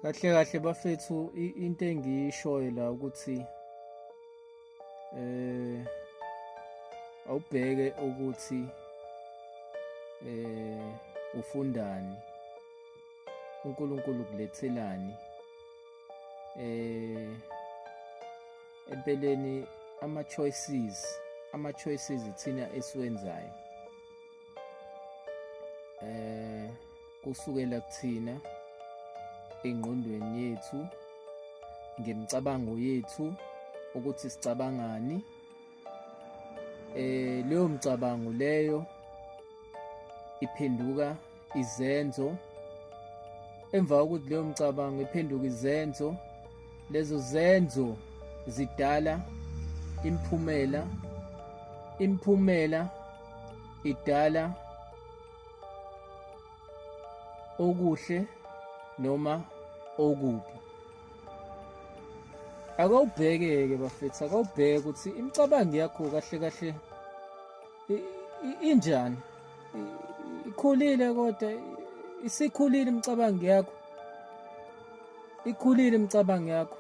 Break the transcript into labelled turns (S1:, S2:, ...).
S1: Kahle kahle bafethu, into engiyishoyo la ukuthi awubheke ukuthi ufundani, uNkulunkulu kulethelani. Empeleni ama choices thina esiwenzayo kusukela kuthina engqondweni yethu, ngemicabango yethu, ukuthi sicabangani. Leyo mcabango leyo iphenduka izenzo. Emva kokuthi leyo mcabango iphenduka izenzo, lezo zenzo zidala imiphumela, imiphumela idala okuhle noma okubi. Akawubheke-ke bafethu, akawubheke ukuthi imicabango yakho kahle kahle injani, ikhulile kodwa isikhulile imicabango yakho, ikhulile imicabango yakho.